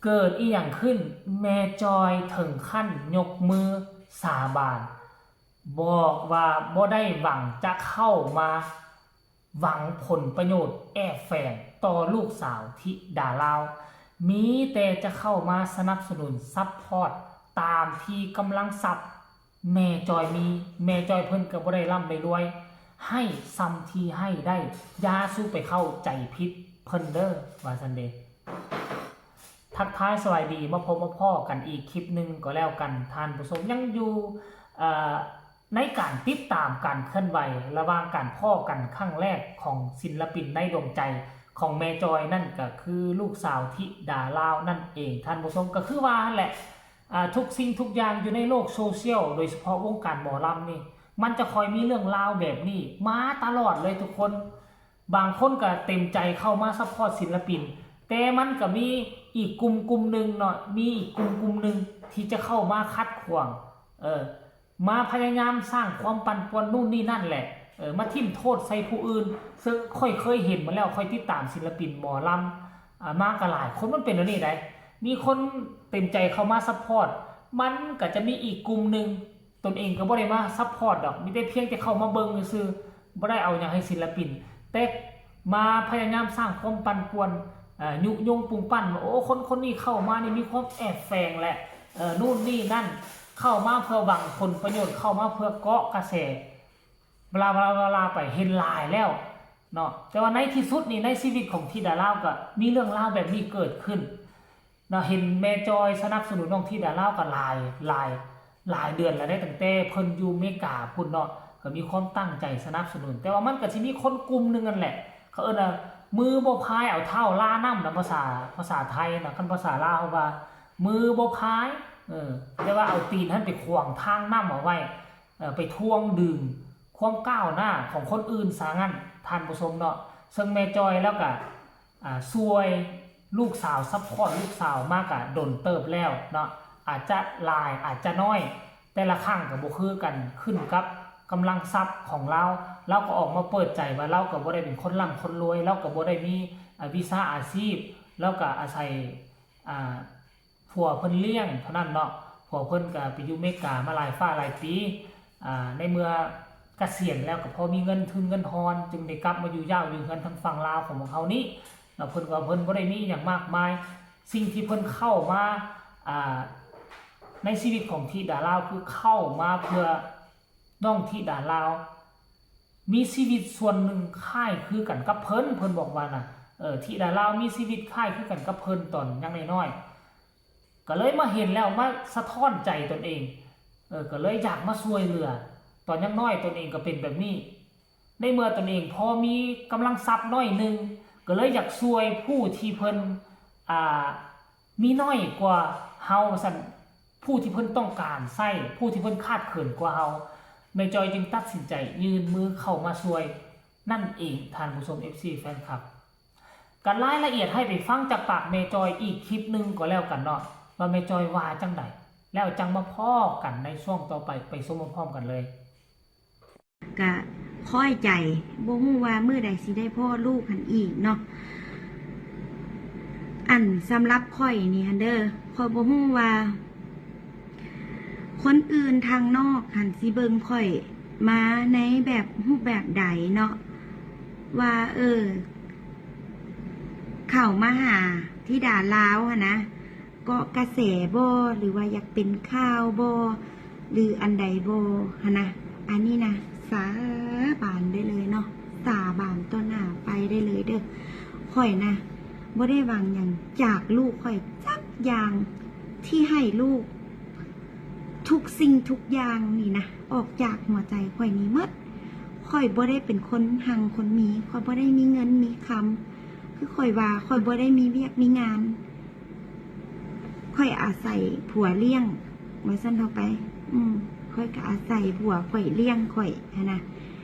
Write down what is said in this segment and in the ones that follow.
ເກີດອີ່ຫຍັງຂຶ້ນ? ແມ່ຈອຍເຖິງຂັ້ນຍົກມືສາບານ ບອກວ່າບໍ່ໄດ້ຫວັງຈະເຂົ້າມາຫວັງຜົນປະໂຫຍດແອບແຝງຕໍ່ລູກສາວທິດາລາວ, ມີແຕ່ຈະເຂົ້າມາສະໜັບສະໜູນຊັບພອດຕາມທີ່ກຳລັງຊັບ ແມ່ຈອຍມີ, ແມ່ຈອຍເພິ່ນກໍບໍ່ໄດ້ລ່ຳໄດ້ລວຍ, ໃຫ້ສ່ຳທີ່ໃຫ້ໄດ້, ຢ່າສູ່ໄປເຂົ້າໃຈຜິດເພິ່ນເດີ້ ວ່າຊັ້ນເດ. ທັກທາຍສະບາຍດີ, ມາພົບມາພໍ້ກັນອີກຄລິບໜຶ່ງກໍແລ້ວກັນ, ທ່ານຜູ້ຊົມຍັງຢູ່ ເອີ ໃນການຕິດຕາມການເຄື່ອນໄຫວລະຫວ່າງການພໍ້ກັນຄັ້ງແລກຂອງສິນລະປິນໃນດວງໃຈຂອງແມ່ຈອຍ, ນັ້ນກໍຄືລູກສາວທິດາລາວນັ້ນເອງ. ທ່ານຜູ້ຊົມ ກໍຄືວ່າຫັ້ນແຫຼະ, ອາ ທຸກສິ່ງທຸກຢ່າງຢູ່ໃນໂລກໂຊຊຽວ, ໂດຍສະເພາະວົງການໝໍລຳນີ້, ມັນຈະຄອຍມີເລື່ອງລາວແບບນີ້ມາຕະຫຼອດເລີຍທຸກຄົນ. ບາງຄົນກໍເຕັມໃຈເຂົ້າມາຊັບພອດສິນລະປິນ, ແຕ່ມັນກໍມີອີກກຸ່ມກຸ່ມໜຶ່ງເນາະ, ມີອີກກຸ່ມກຸ່ມໜຶ່ງທີ່ຈະເຂົ້າມາຂັດຂວາງ, ເອີ ມາພະຍາຍາມສ້າງຄວາມປັ່ນປ່ວນນູ້ນນີ້ນັ້ນແຫຼະ, ເອີ ມາຖິ້ມໂທດໃສ່ຜູ້ອື່ນ, ເຊິ່ງຂ້ອຍເຄີຍເຫັນມາແລ້ວ, ຂ້ອຍຕິດຕາມສິນລະປິນໝໍລຳ ອາ ມາກໍຫຼາຍຄົນ, ມັນເປັນແນວນີ້ໃດ໋. ມີຄົນເຕັມໃຈເຂົ້າມາຊັບພອດ, ມັນກໍຈະມີອີກກຸ່ມໜຶ່ງ, ຕົນເອງກໍບໍ່ໄດ້ມາຊັບພອດດອກ, ມີແຕ່ພຽງແຕ່ເຂົ້າມາເບິ່ງຊື່ໆ, ບໍ່ໄດ້ເອົາຫຍັງໃຫ້ສິນລະປິນ, ແຕ່ມາພະຍາຍາມສ້າງຄວາມປັ່ນປ່ວນ, ຍຸຍົງປຸງປັ່ນວ່າ ໂອ້ ຄົນຄົນນີ້ເຂົ້າມານີ້ມີຄວາມແອບແຝງແຫຼະ, ນູ້ນນີ້ນັ້ນ, ເຂົ້າມາເພື່ອຫວັງຜົນປະໂຫຍດ, ເຂົ້າມາເພື່ອເກາະກະແສ, ບລາໆໆໄປ, ເຫັນຫຼາຍແລ້ວເນາະ. ແຕ່ວ່າໃນທີ່ສຸດນີ້, ໃນຊີວິດຂອງທິດາລາວກໍມີເລື່ອງລາວແບບນີ້ເກີດຂຶ້ນ. ເນາະ ເຫັນແມ່ຈອຍສະໜັບສະໜູນນ້ອງທິດາລາວກໍຫຼາຍ ຫຼາຍ ຫຼາຍເດືອນແລ້ວເດ້, ຕັ້ງແຕ່ເພິ່ນຢູ່ເມກາພຸ້ນເນາະ, ກໍມີຄວາມຕັ້ງໃຈສະໜັບສະໜູນ. ແຕ່ວ່າມັນກໍຊິມີຄົນກຸ່ມໜຶ່ງນັ້ນແຫຼະ, ເຂົາເອີ້ນວ່າມືບໍ່ພາຍເອົາເທົ້າລານ້ຳນະ, ພາສາ ພາສາໄທນະ, ຄັນພາສາລາວເຮົາວ່າມືບໍ່ພາຍ, ເອີ ແຕ່ວ່າເອົາຕີນຫັ້ນໄປຂວາງທາງນ້ຳເອົາໄວ້, ເອີ ໄປຖ່ວງດຶງຄວາມກ້າວໜ້າຂອງຄົນອື່ນຊະຊັ້ນ, ທ່ານຜູ້ຊົມເນາະ. ເຊິ່ງແມ່ຈອຍລາວກໍ ອາ ຊ່ວຍລູກສາວ, ຊັບພອດລູກສາວມາກະດົນເຕີບແລ້ວເນາະ, ອາດຈະຫຼາຍ ອາດຈະນ້ອຍ, ແຕ່ລະຄັ້ງກໍບໍ່ຄືກັນ, ຂຶ້ນກັບກຳລັງຊັບຂອງລາວ. ລາວກໍອອກມາເປີດໃຈວ່າລາວກໍບໍ່ໄດ້ເປັນຄົນລ່ຳຄົນລວຍ, ລາວກໍບໍ່ໄດ້ມີ ອາ ວິຊາອາຊີບ, ລາວກໍອາໄສ ອາ ຜົວເພິ່ນລ້ຽງເທົ່ານັ້ນເນາະ. ຜົວເພິ່ນກໍໄປຢູ່ເມກາມາຫຼາຍຟ້າຫຼາຍປີ, ອາ ໃນເມື່ອກະສຽນແລ້ວກໍພໍມີເງິນທຶນເງິນຮອນ, ຈຶ່ງໄດ້ກັບມາຢູ່ຢາວຢູ່ເຮືອນທາງຝັ່ງລາວຂອງພວກເຮົານີ້ເນາະ. ເພິ່ນກໍ ເພິ່ນບໍ່ໄດ້ມີຫຍັງມາກມາຍ, ສິ່ງທີ່ເພິ່ນເຂົ້າມາ ອາ ໃນຊີວິດຂອງທິດາລາວ ຄືເຂົ້າມາເພື່ອ ນ້ອງທິດາລາວມີຊີວິດສ່ວນໜຶ່ງຄ້າຍຄືກັນກັບເພິ່ນ, ເພິ່ນບອກວ່ານະ, ເອີ ທິດາລາວມີຊີວິດຄ້າຍຄືກັນກັບເພິ່ນຕອນຍັງນ້ອຍໆ, ກໍເລີຍມາເຫັນແລ້ວມາສະທ້ອນໃຈຕົນເອງ, ເອີ ກໍເລີຍຢາກມາຊ່ວຍເຫຼືອ. ຕອນຍັງນ້ອຍຕົນເອງກໍເປັນແບບນີ້, ໃນເມື່ອຕົນເອງພໍມີກຳລັງຊັບໜ້ອຍໜຶ່ງ, ກໍເລີຍຢາກຊ່ວຍຜູ້ທີ່ເພິ່ນ ອາ ມີໜ້ອຍກວ່າເຮົາວ່າຊັ້ນ, ຜູ້ທີ່ເພິ່ນຕ້ອງການໃຊ້, ຜູ້ທີ່ເພິ່ນຂາດເຂີນກວ່າເຮົາ, ແມ່ຈອຍຈຶ່ງຕັດສິນໃຈຍື່ນມືເຂົ້າມາຊ່ວຍນັ້ນເອງ, ທ່ານຜູ້ຊົມ ເອັຟຊີ ແຟນຄລັບ. ກໍລາຍລະອຽດໃຫ້ໄປຟັງຈາກປາກແມ່ຈອຍອີກຄລິບໜຶ່ງກໍແລ້ວກັນເນາະ, ວ່າແມ່ຈອຍວ່າຈັ່ງໃດ, ແລ້ວຈັ່ງມາພໍ້ກັນໃນຊ່ວງຕໍ່ໄປ, ໄປຊົມພ້ອມໆກັນເລີຍ. ກະຄ້ອຍໃຈ, ບໍ່ຮູ້ວ່າມື້ໃດຊິໄດ້ພໍ້ລູກຫັ້ນອີກເນາະ. ອັນສຳລັບຂ້ອຍນີ້ຫັ້ນເດີ, ຂ້ອຍບໍ່ຮູ້ວ່າຄົນອື່ນທາງນອກຫັ້ນຊິເບິ່ງຂ້ອຍມາໃນແບບ ຮູບແບບໃດເນາະ, ວ່າ ເອີ ເຂົ້າມາຫາທິດາລາວຫັ້ນນະ, ເກາະກະແສບໍ່ ຫຼືວ່າຢາກເປັນຂ່າວບໍ່ ຫຼືອັນໃດບໍ່ຫັ້ນນະ. ອັນນີ້ນະ ສາບານໄດ້ເລີຍເນາະ, ສາບານຕໍ່ໜ້າໄຟໄດ້ເລີຍເດີ້, ຂ້ອຍນະ ບໍ່ໄດ້ຫວັງຫຍັງຈາກລູກຂ້ອຍຈັກຢ່າງ, ທີ່ໃຫ້ລູກ ທຸກສິ່ງທຸກຢ່າງນີ້ນະ ອອກຈາກຫົວໃຈຂ້ອຍນີ້ໝົດ. ຂ້ອຍບໍ່ໄດ້ເປັນຄົນຮັ່ງຄົນມີ, ຂ້ອຍບໍ່ໄດ້ມີເງິນມີຄຳ, ຄືຂ້ອຍວ່າ ຂ້ອຍບໍ່ໄດ້ມີວຽກມີງານ. ຂ້ອຍອາໄສຜົວລ້ຽງ ວ່າຊັ້ນເຖາະໄປ. ອືມ ຂ້ອຍກໍອາໄສຜົວຂ້ອຍລ້ຽງຂ້ອຍຫັ້ນນະ,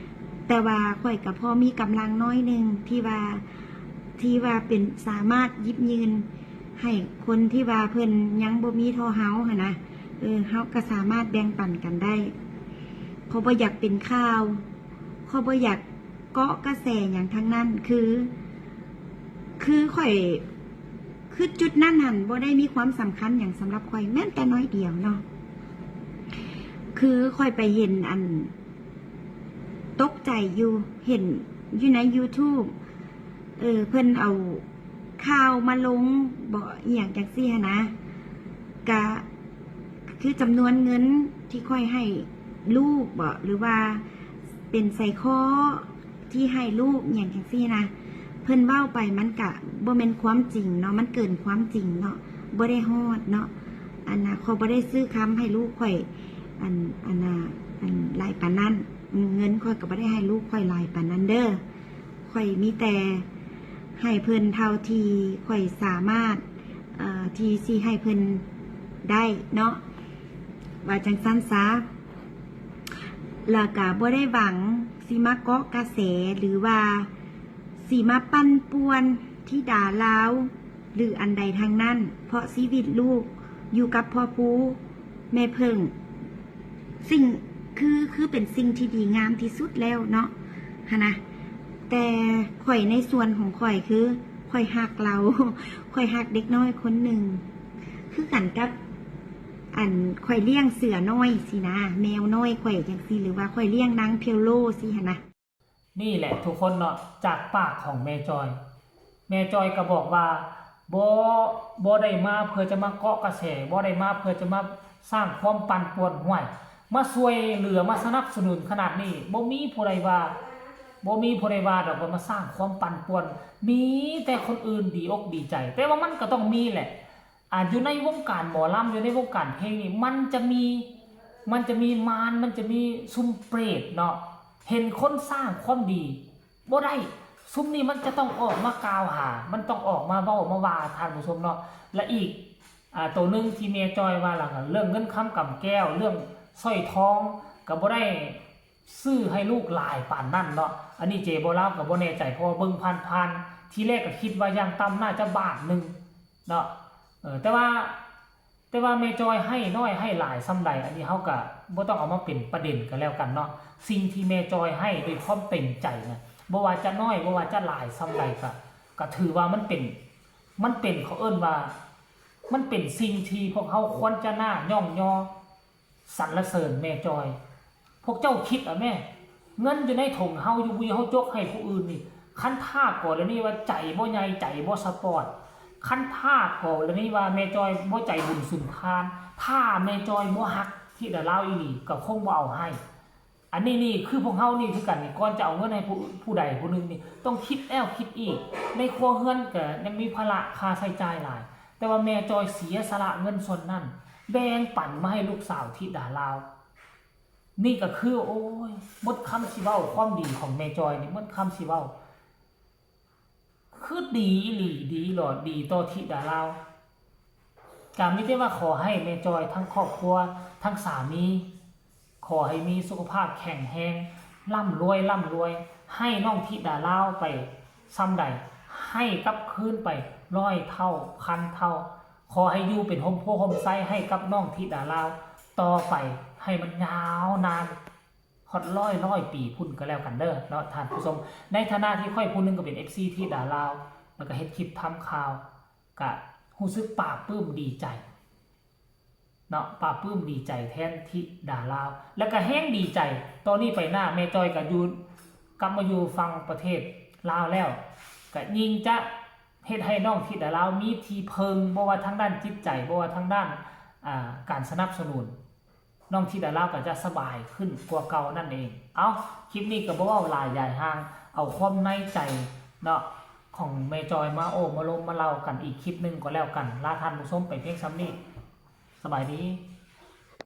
ແຕ່ວ່າຂ້ອຍກໍພໍມີກຳລັງໜ້ອຍໜຶ່ງ ທີ່ວ່າ ທີ່ວ່າເປັນ ສາມາດຢິບຢືນໃຫ້ຄົນທີ່ວ່າເພິ່ນຍັງບໍ່ມີເທົ່າເຮົາຫັ້ນນະ. ເອີ ເຮົາກໍສາມາດແບ່ງປັນກັນໄດ້. ຂ້ອຍບໍ່ຢາກເປັນຂ່າວ, ຂ້ອຍບໍ່ຢາກ ເກາະກະແສຫຍັງທັງນັ້ນ. ຄື ຄືຂ້ອຍ ຄືຈຸດນັ້ນຫັ້ນບໍ່ໄດ້ມີຄວາມສຳຄັນຫຍັງສຳລັບຂ້ອຍແມ້ນແຕ່ໜ້ອຍດຽວເນາະ. ຄືຂ້ອຍໄປເຫັນອັນ ຕົກໃຈຢູ່ ເຫັນຢູ່ໃນ YouTube ເອີ ເພິ່ນເອົາຂ່າວມາລົງເບາະ ອີ່ຫຍັງຈັ່ງຊີ້ຫັ້ນນະ ກະຄືຈຳນວນເງິນທີ່ຂ້ອຍໃຫ້ລູກເບາະ ຫຼືວ່າເປັນໄສ້ຄໍທີ່ໃຫ້ລູກອີ່ຫຍັງຈັ່ງຊີ້ນະ ເພິ່ນເວົ້າໄປມັນກະບໍ່ແມ່ນຄວາມຈິງເນາະ ມັນເກີນຄວາມຈິງເນາະ ບໍ່ໄດ້ຮອດເນາະ. ອັນນະ ຂ້ອຍບໍ່ໄດ້ຊື້ຄຳໃຫ້ລູກຂ້ອຍ ອັນ ອັນນະ ອັນຫຼາຍປານນັ້ນ ເງິນຂ້ອຍກໍບໍ່ໄດ້ໃຫ້ລູກຂ້ອຍຫຼາຍປານນັ້ນເດີ້. ຂ້ອຍມີແຕ່ໃຫ້ເພິ່ນເທົ່າທີ່ຂ້ອຍສາມາດ ເອີ ທີ່ຊິໃຫ້ເພິ່ນໄດ້ເນາະ ວ່າຈັ່ງຊັ້ນຊະ. ແລ້ວກະບໍ່ໄດ້ຫວັງຊິມາເກາະກະແສ ຫຼືວ່າຊິມາປັ່ນປ່ວນທິດາລາວ ຫຼືອັນໃດທັງນັ້ນ ເພາະຊີວິດລູກຢູ່ກັບພໍ່ພູແມ່ເພິ່ງ ສິ່ງ ຄື ຄືເປັນສິ່ງທີ່ດີງາມທີ່ສຸດແລ້ວເນາະ ຫັ້ນນະ. ແຕ່ຂ້ອຍໃນສ່ວນຂອງຂ້ອຍ ຄືຂ້ອຍຮັກລາວ ຂ້ອຍຮັກເດັກນ້ອຍຄົນໜຶ່ງ ຄືກັນກັບ ອັນ ຂ້ອຍລ້ຽງເສືອນ້ອຍຊີ້ນະ ແມວນ້ອຍຂ້ອຍຈັ່ງຊີ້ ຫຼືວ່າຂ້ອຍລ້ຽງນາງເພໂລຊີ້ຫັ້ນນະ. ນີ້ແຫຼະທຸກຄົນເນາະ ຈາກປາກຂອງແມ່ຈອຍ. ແມ່ຈອຍກໍບອກວ່າ ບໍ່ ບໍ່ໄດ້ມາເພື່ອຈະມາເກາະກະແສ ບໍ່ໄດ້ມາເພື່ອຈະມາສ້າງຄວາມປັ່ນປ່ວນ. ຫ້ວຍ ມາຊ່ວຍເຫຼືອ ມາສະໜັບສະໜູນຂະໜາດນີ້ ບໍ່ມີຜູ້ໃດວ່າ ບໍ່ມີຜູ້ໃດວ່າດອກວ່າມາສ້າງຄວາມປັ່ນປ່ວນ ມີແຕ່ຄົນອື່ນດີອົກດີໃຈ. ແຕ່ວ່າມັນກໍຕ້ອງມີແຫຼະ ອ່າ ຢູ່ໃນວົງການໝໍລຳ ຢູ່ໃນວົງການເພງນີ້ ມັນຈະມີ ມັນຈະມີມານ ມັນຈະມີຊຸມເປຣດເນາະ ເຫັນຄົນສ້າງຄວາມດີບໍ່ໄດ້. ຊຸມນີ້ມັນຈະຕ້ອງອອກມາກ່າວຫາ ມັນຕ້ອງອອກມາເວົ້າມາວ່າ ທ່ານຜູ້ຊົມເນາະ. ແລະອີກ ອ່າ ໂຕໜຶ່ງທີ່ແມ່ຈອຍວ່າ ເລື່ອງເງິນຄຳກຳແກ້ວ ເລື່ອງສ້ອຍທອງ ກໍບໍ່ໄດ້ຊື້ໃຫ້ລູກຫຼາຍປານນັ້ນເນາະ. ອັນນີ້ເຈບໍ່ລາວກໍບໍ່ແນ່ໃຈ ເພາະວ່າເບິ່ງຜ່ານໆ ທີແລກກໍຄິດວ່າຢ່າງຕ່ຳໜ້າຈະບາດໜຶ່ງເນາະ. ເອີ ແຕ່ວ່າ ແຕ່ວ່າແມ່ຈອຍໃຫ້ນ້ອຍໃຫ້ຫຼາຍສ່ຳໃດ ອັນນີ້ເຮົາກໍບໍ່ຕ້ອງເອົາມາເປັນປະເດັນກໍແລ້ວກັນເນາະ. ສິ່ງທີ່ແມ່ຈອຍໃຫ້ດ້ວຍຄວາມເຕັມໃຈນະ ບໍ່ວ່າຈະນ້ອຍ ບໍ່ວ່າຈະຫຼາຍສ່ຳໃດ ກໍ ກໍຖືວ່າມັນເປັນ ມັນເປັນ ເຂົາເອີ້ນວ່າ ມັນເປັນສິ່ງທີ່ພວກເຮົາຄວນຈະໜ້າຍ້ອງຍໍ ສັນລະເສີນແມ່ຈອຍ. ພວກເຈົ້າຄິດເອົາແມ້ ເງິນຢູ່ໃນຖົງເຮົາ ຢູ່ບຸຍເຮົາຈົກໃຫ້ຜູ້ອື່ນນີ້ ຄັນຖ້າກໍລະນີວ່າໃຈບໍ່ໃຫຍ່ ໃຈບໍ່ສະປອດ ຄັນຖ້າກໍລະນີວ່າແມ່ຈອຍບໍ່ໃຈບຸນສຸນທານ ຖ້າແມ່ຈອຍບໍ່ຮັກທິດາລາວອີ່ຫຼີ ກໍຄົງບໍ່ເອົາໃຫ້. ອັນນີ້ນີ້ຄືພວກເຮົານີ້ຄືກັນນີ້ ກ່ອນຈະເອົາເງິນໃຫ້ຜູ້ ຜູ້ໃດຜູ້ໜຶ່ງນີ້ ຕ້ອງຄິດແລ້ວຄິດອີກ ໃນຄົວເຮືອນກໍຍັງມີພາລະຄ່າໃຊ້ຈ່າຍຫຼາຍ ແຕ່ວ່າແມ່ຈອຍເສຍສະຫຼະເງິນສ່ວນນັ້ນ ແບ່ງປັນມາໃຫ້ລູກສາວທິດາລາວ. ນີ້ກໍຄື ໂອ້ຍ ໝົດຄຳຊິເວົ້າ ຄວາມດີຂອງແມ່ຈອຍນີ້ ໝົດຄຳຊິເວົ້າ ຄືດີອີ່ຫຼີ ດີຫຼອດ ດີຕໍ່ທິດາລາວ. ກໍມີແຕ່ວ່າຂໍໃຫ້ແມ່ຈອຍ ທັງຄອບຄົວ ທັງສາມີ ຂໍໃຫ້ມີສຸຂະພາບແຂງແຮງ ລ່ຳລວຍ ລ່ຳລວຍ ໃຫ້ນ້ອງທິດາລາວໄປສ່ຳໃດ ໃຫ້ກັບຄືນໄປຮ້ອຍເທົ່າ ພັນເທົ່າ. ຂໍໃຫ້ຢູ່ເປັນຮົ່ມໂພຮົ່ມໄຊໃຫ້ກັບນ້ອງທິດາລາວຕໍ່ໄປ ໃຫ້ມັນຍາວນານຮອດຮ້ອຍ ຮ້ອຍປີພຸ້ນກໍແລ້ວກັນເດີເນາະທ່ານຜູ້ຊົມ. ໃນຖານະທີ່ຂ້ອຍຜູ້ໜຶ່ງກໍເປັນເອັຟຊີທິດາລາວ ແລ້ວກໍເຮັດຄລິບທຳຂ່າວ ກະຮູ້ສຶກປາບປຶ້ມດີໃຈເນາະ ປາບປຶ້ມດີໃຈແທນທິດາລາວ ແລ້ວກະແຮງດີໃຈ. ຕອນນີ້ໄປໜ້າແມ່ຈອຍກະຢູ່ ກັບມາຢູ່ຝັ່ງປະເທດລາວແລ້ວ ກະຍິ່ງຈະເຮັດໃຫ້ນ້ອງທິດາລາວມີທີ່ເພິ່ງ ບໍ່ວ່າທາງດ້ານຈິດໃຈ ບໍ່ວ່າທາງດ້ານ ອ່າ ການສະໜັບສະໜູນ ນ້ອງທິດາລາວກໍຈະສະບາຍຂຶ້ນກວ່າເກົ່ານັ້ນເອງ. ເອົ້າ ຄລິບນີ້ກໍບໍ່ເວົ້າຫຼາຍຢາຍຫ່າງ ເອົາຄວາມໃນໃຈເນາະ ຂອງແມ່ຈອຍມາໂອ້ມາລົມມາເລົ່າກັນອີກຄລິບໜຶ່ງກໍແລ້ວກັນ. ລາທ່ານຜູ້ຊົມໄປພຽງສ່ຳນີ້. ສະບາຍດີ.